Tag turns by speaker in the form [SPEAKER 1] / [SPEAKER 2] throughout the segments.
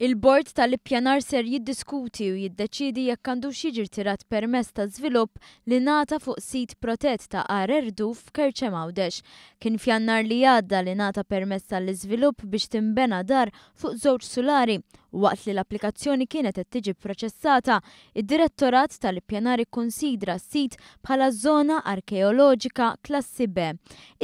[SPEAKER 1] Il-Bord tal-Ippjanar ser jiddiskuti u jiddeċiedi jekk għandux jiġi rtirat permess ta' żvilupp li ngħata fuq sit protett ta' Għar Erduf f'Kerċem Għawdex. Kien f'Jannar li għadda li ngħata permess għall-iżvilupp biex tinbena dar fuq żewġ sulari u waqt li l-applikazzjoni kienet qed tiġi pproċessata, id-Direttorat tal-Ippjanar ikkunsidra s-sit bħala żona arkeoloġika Klassi B.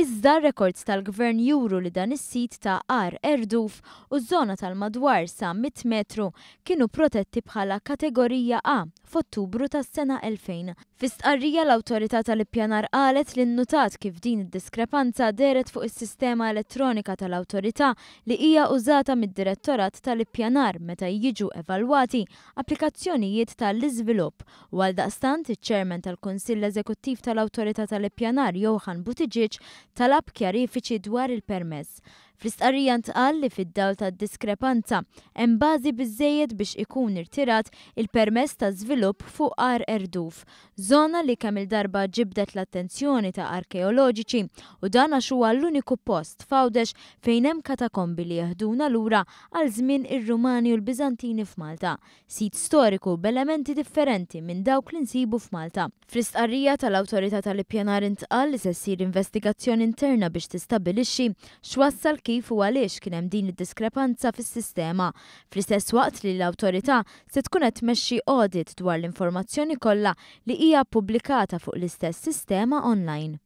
[SPEAKER 1] Iżda rekords tal-Gvern juru li dan is-sit ta' Għar Erduf u ż-żona tal-madwar sa 100 metru kienu protetti bħala Kategorija A f'Ottubru tas-sena 2000. Fi stqarrija l-Awtorità tal-Ippjanar qalet li nnutat kif din id-diskrepanza dehret fuq is-sistema elettronika tal-Awtorità li hija użata mid-Direttorat tal-Ippjanar meta jiġu evalwati applikazzjonijiet ta' l-iżvilupp u għaldaqstant iċ-Chairman tal-Kunsill Eżekuttiv tal-Awtorità tal-Ippjanar Johann Buttigieg talab kjarifiċi dwar il-permess. Fl-istqarrija ntqal li fid-dawl tad-diskrepanza, hemm bażi biżżejjed biex ikun irtirat il-permess ta' żvilupp fuq Għar Erduf, żona li kemm-il darba ġibdet l-attenzjoni ta' arkeoloġiċi u dan għax huwa l-uniku post f'Għawdex fejn hemm katakombi li jeħduna lura għal żmien ir-Rumani u l-Biżantini f'Malta, sit storiku b'elementi differenti minn dawk li nsibu f'Malta. Fl-istqarrija tal-Awtorità tal-Ippjanar intqal li se ssir investigazzjoni interna biex tistabbilixxi x'wassal kif u għaliex kien hemm din id-diskrepanza fis-sistema, fl-istess waqt li l-Awtorità se tkun qed tmexxi audit dwar l-informazzjoni kollha li hija ppubblikata fuq l-istess sistema online.